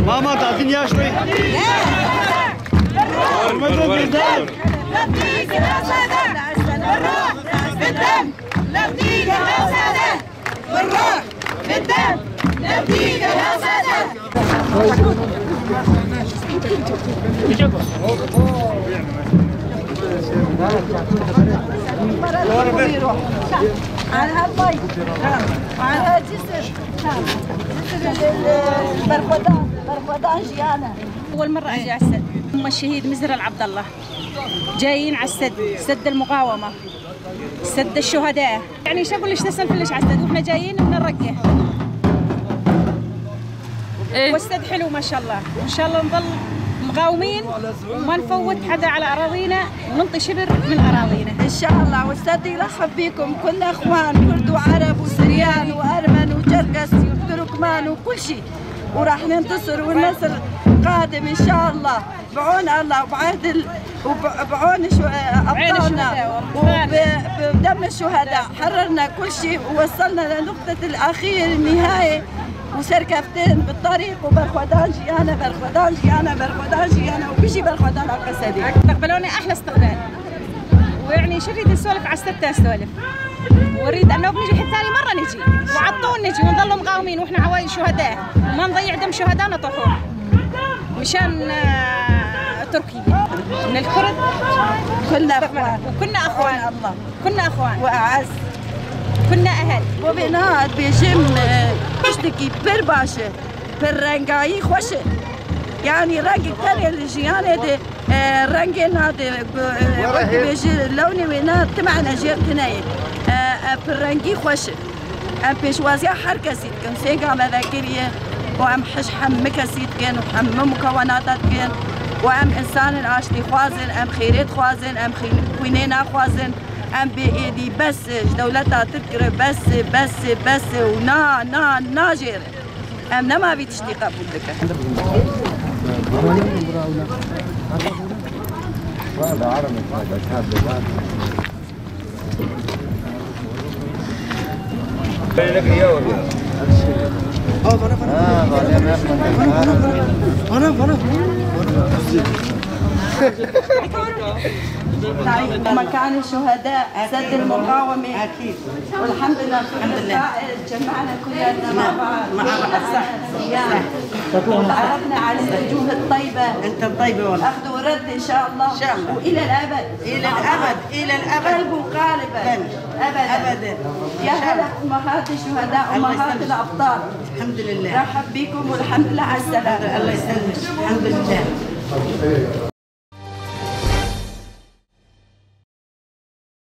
ماما تعطيني اياها شوي. بالروح بالدم نفديك يا سادة، بالروح بالدم نفديك يا سادة. على هالمي وعلى هالجسر، جسر البرخودان، برخودان جيانا. أول مرة أجي على السد، هم الشهيد مزهر العبد الله جايين على السد، سد المقاومة، سد الشهداء. يعني شو أقول لك، نسلفلش على السد وإحنا جايين من الرقة. إيه؟ والسد حلو ما شاء الله، وإن شاء الله نظل مقاومين وما نفوت حدا على أراضينا وننطي شبر من أراضينا إن شاء الله. والسد يرحب بكم، كلنا إخوان، كرد وعرب وسريان وأرمن وجركس وتركمان وكل شيء، وراح ننتصر والنصر قادم إن شاء الله بعون الله وبعهد وبعون أبطالنا وبدم الشهداء. حررنا كل شيء ووصلنا لنقطة الأخير النهاية، وسركفتين بالطريق وبرخودان جيانا، برخودان جيانا، برخودان جيانا، وكل شيء برخودان على القصدي. استقبلوني أحلى استقبال، ويعني شو نريد نسولف على الستة نسولف، ونريد أنه بنجي حتى ثاني مرة نجي وعطون نجي ونظل مقاومين، وإحنا عوايل شهداء وما نضيع دم شهدانا طحون مشان تركيا. من الكرد كنا اخوان، وكنا اخوان الله، كنا اخوان واعز، كنا اهل. وبنات بيجم تشتكي بر باشا برنجاي خوشه، يعني رنگ تاني الجيانة دي رنگ ناد بيجي لوني وينا تمعنا جيرتناي برنجي خوشه. ام بيشوازيا حركة سيتكن سينغا مذاكرية، وام حش حمكة سيتكن وحم مكوناتات كن، وام انسان العاشتي خوازن، ام خيرات خوازن، ام خوينينا خوازن، ام بايدي بس دولتها تذكر بس بس بس ونا نا ناجر ام نما بتشتي قبول لك. مكان الشهداء، سد المقاومة أكيد، والحمد لله الحمد لله جمعنا كلنا مع بعض، مع بعض صح، وتعرفنا على الوجوه الطيبة. أنت الطيبة والله. أخذ ورد إن شاء الله، إن شاء الله، وإلى الأبد، إلى الأبد، إلى الأبد، قلب وقالبا أبدا أبدا. يا هلا أمهات الشهداء، أمهات الأبطال، الحمد لله، رحب بكم والحمد لله على السلامة. الله يسلمك، الحمد لله.